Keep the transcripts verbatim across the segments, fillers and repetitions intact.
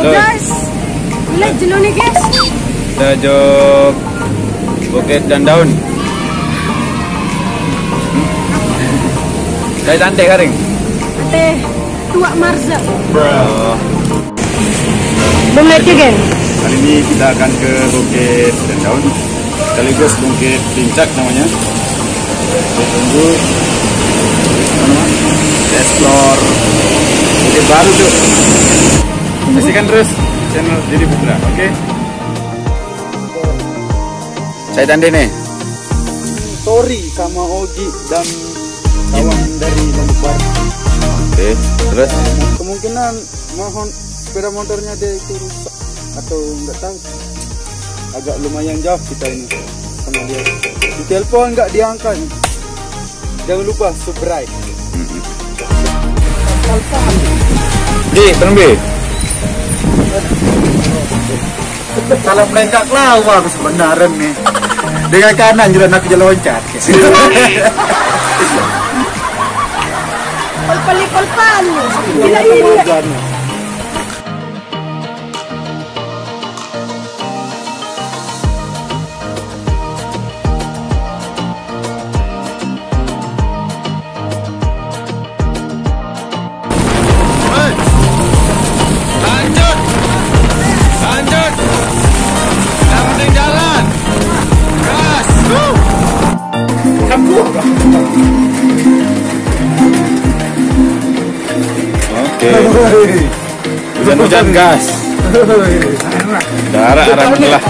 Guys, lihat jelo nih guys. Kita jok Bukit dan Daun. Saya tante karing. Teh Tuak Marza. Oh. Belum lihat juga. Kali ini kita akan ke Bukit dan Daun, sekaligus Bukit Pincak namanya. Kita tunggu, apa namanya? Explore Bukit Baru, Cuk. Saksikan terus channel Didi Putra, oke? Saya Dande nih. Sorry sama Ogi dan kawan dari Lombok Barat. Oke, terus? Kemungkinan mohon sepeda motornya dia itu rusak atau nggak tahu. Agak lumayan jauh kita ini sama dia. Ditelepon nggak diangkat. Jangan lupa subscribe. Di, belum, Bi? Kalau mereka kelawar sebenarnya nih. Dengan kanan jalan aku jalan loncat. Pelpeli pelpan. Gila ini. Hei. Lanjut. Lanjut. Yang penting jalan. Gas. Wuh. Oke. Hujan-hujan gas. Darah arah belah.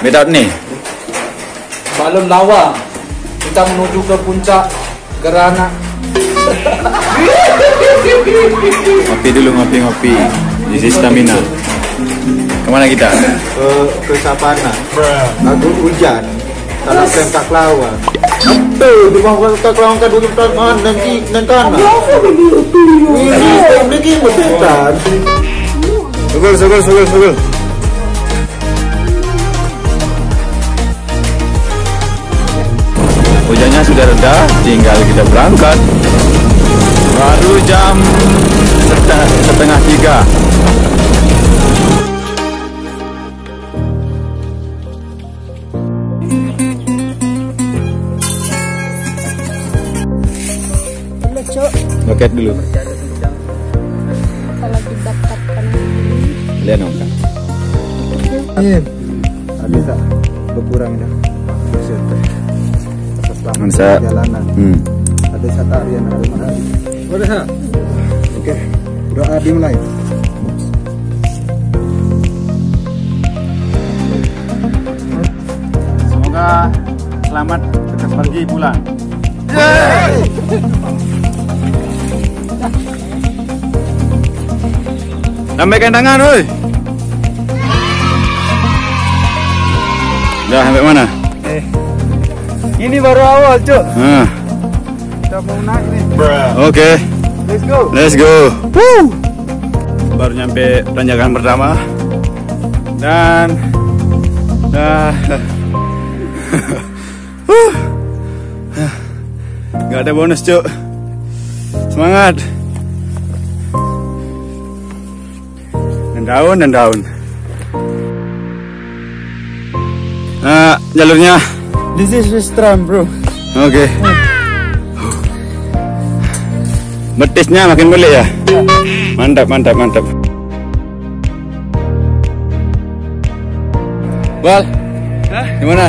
Without nih. Maklum lawa, kita menuju ke puncak Gerana. Ngopi dulu, ngopi, ngopi. Isi stamina. Kemana kita? Ke, ke Savana. Aku hujan. Kalau perintah lawan. Tuh, di bawah perintah lawan kan dulu perintah lawan, nanti, nanti kanan. Ini, ini, ini, ini. Sugul, sugul, sugul, sugul. Hujannya sudah reda, tinggal kita berangkat. Baru jam sete-, setengah tiga. Loket dulu. Kalau didapatkan. Lihat dong, Kak. Iya. Ada tak berkurang dah. Buset. Atas selamat Masa- perjalanan. Hmm. Ada satu hari yang ada mana? Oke. Doa dimulai. Semoga selamat pergi pulang. Lambaikan tangan, woi. Dah sampai mana? Eh. Ini baru awal, Cuk. Nah. Kita mau naik nih. Oke. Let's go. Let's go. Woo. Baru nyampe tanjakan pertama. Dan ah, Huh. Nggak ada bonus, Cuk. Semangat. Dan daun, dan daun. Nah, jalurnya. This is Westram, bro. Oke. Betisnya makin belik ya? Ya. Mantap, mantap, mantap. Bal, hah? Gimana?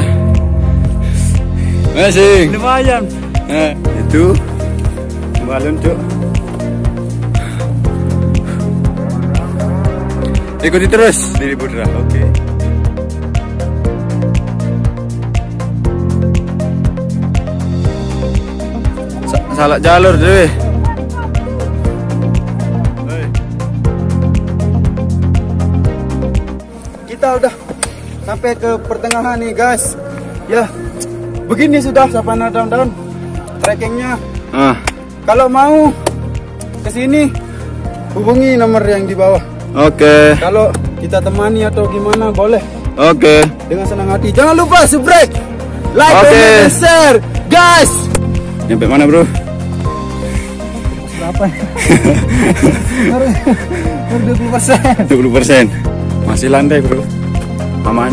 Masih. Lumayan. Nah, itu. Balon, Cuk. Ikuti terus, Didi Putra. Oke. Sa-, salah jalur, deh. Kita udah sampai ke pertengahan nih, guys. Ya, begini sudah Savana Down Down trekkingnya. Ah. Kalau mau ke sini, hubungi nomor yang di bawah. Oke. Kalau kita temani atau gimana, boleh. Oke. Dengan senang hati. Jangan lupa subscribe, like, oke, comment, dan share, guys. Nyampe mana, Bro? Berapa? Baru, baru dua puluh persen. Dua puluh persen. Masih landai, Bro. Aman.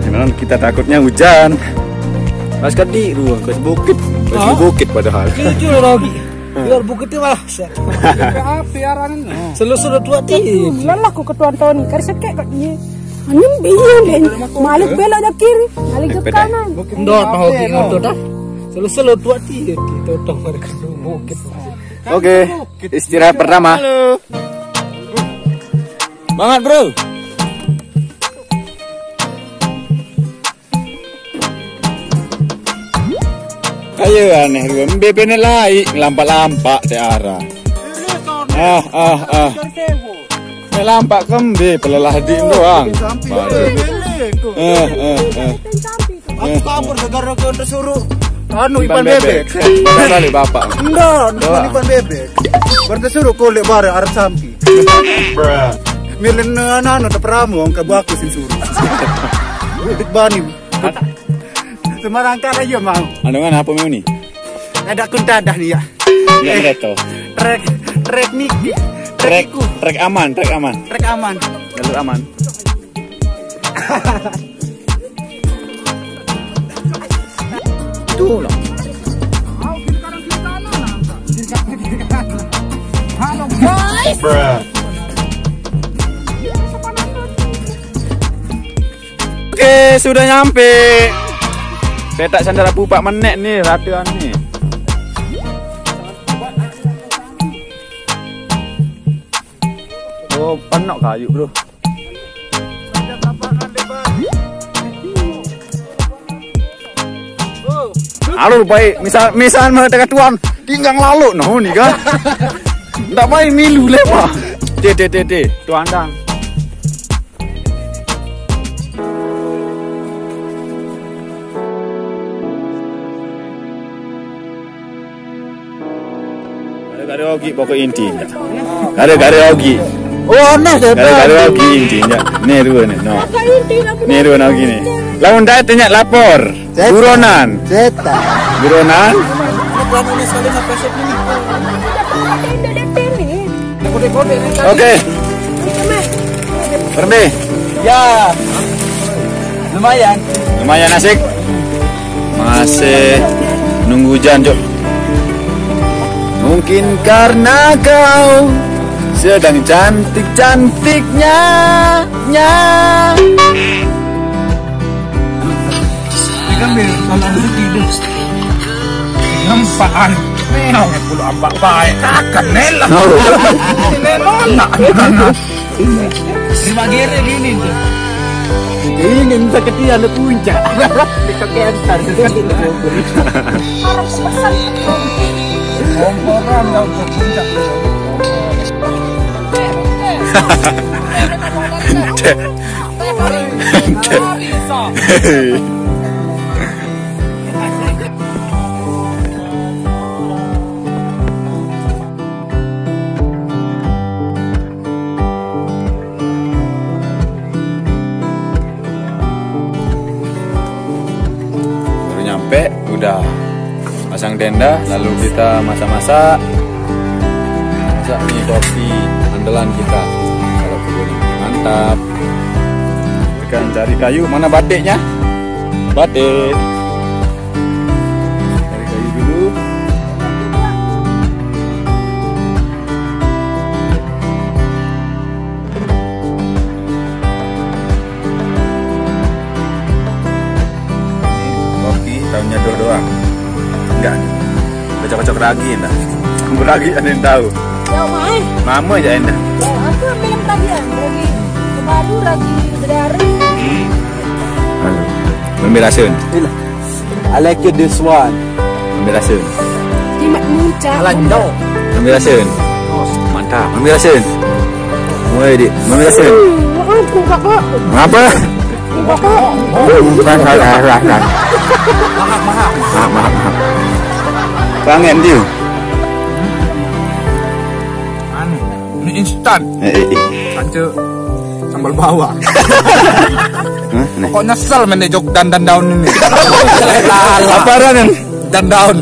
Cuman kita takutnya hujan. Pas kadi ruang ke bukit. Pas bukit padahal. Jujur lagi. Luar bukit itu malah. Api arangan. Selalu sudah tua ti. Lelah ku ketuan tahun. Kari sekek kok ni. Hanya biar ben. Malik belok ke kiri, malik ke kanan. Ndak tahu ki ngotot dah. Selalu-selalu tua ti. Kita tahu mereka bukit. Oke, istirahat pertama. Halo. Banget, Bro. Ayo aneh dua. Mbe pene lai ngelampak-lampak te arah. Ah, ah, ah. Ngelampak kembe pelelah di doang. Waduh. Eh, eh, eh. Aku kabur gara-gara kau tersuruh anu Ipan Ipan bebek. Bebek. Balik bapak. Enggak, bukan Ipan bebek. Baru tersuruh kau lek bareng Arab Sampi. Milen anu anu teperamu ke buaku sing suruh. Dik bani. Sembarang kata aja mau. Anu kan apa mau ni? Ada kuntadah nih ya. Enggak ada tuh. Trek trek niki. Trek Trek ku. Trek aman, trek aman. Trek aman. Jalur aman. Tuh lah. Halo guys. Oke, sudah nyampe. Petak sandara pupak menek nih, ratean nih. Oh, penok kayu, Bro. Halo, baik. Misal, misal mau dekat tuan, tinggal lalu, no, ni kan. Ndak baik milu lepa. Te, te, te, te. Tuan dang. Gare-gare ogi pokok intinya. Gare-gare ogi. Oh, aneh deh. Gare-gare ogi intinya. Nih dua nih, no. Nih dua ogi nih. Lamun dah tanya lapor. Setan. Buronan. Setan. Buronan. Oke. Permi. Ya. Lumayan. Lumayan asik. Masih nunggu hujan, Cok. Mungkin karena kau sedang cantik-cantiknya, nya. Ini kan biar sama dulu tidur. Nampak anu. Memang puluh abak baik. Takkan nela. Nela nak. Lima gere gini tuh. Ini bisa ketian di puncak. Bisa kentar. Komporan nggak usah puncak. Ente. Ente. Baru nyampe, udah pasang tenda, lalu kita masak-masak. Masak mie kopi andalan kita. Kalau kebun mantap. Kita cari kayu, mana batiknya? Batik. Cari kayu dulu. Kopi tahunya do doang. Enggak. Udah cocok ragi enggak? Beragi ada yang tahu. Ya, Mai. Mama aja endah. Ya, aku ambil yang tadi ya, ragi kebadu, ragi bedari. Halo. Belum berasin. Ini. I like it this one. Ambil rasa. Jimat muncak. Alah, no. Ambil rasa. Mantap. Ambil rasa. Woi, dik. Ambil rasa. Aku kakak. Apa? Kakak. Bukan, kakak, kakak. Maaf, maaf. Maaf, maaf, maaf. Banget dia. Anu, ini instan. Eh, eh, eh. Kanca sambal bawang. Hah? Nih. Kok nyesel main di jok dan dan daun ini. Apa, Ran? Dan daun.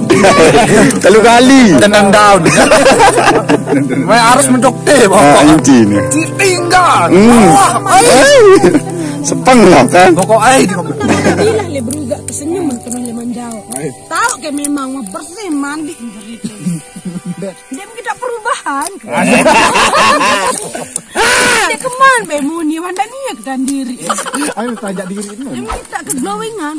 Telu kali. Dan daun. Wah, harus mendok teh Ah, pokok. Inci ni. Tinggal. Hmm. Wah, ai. Sepeng lah kan. Pokok ai di Bilah le berugak kesenyum kena le manjau. Tahu ke memang mau bersih mandi. Dia kita perubahan. Dia keman be muni wanda niat dan diri. Ayo tajak diri tu. Dia minta ke glowingan.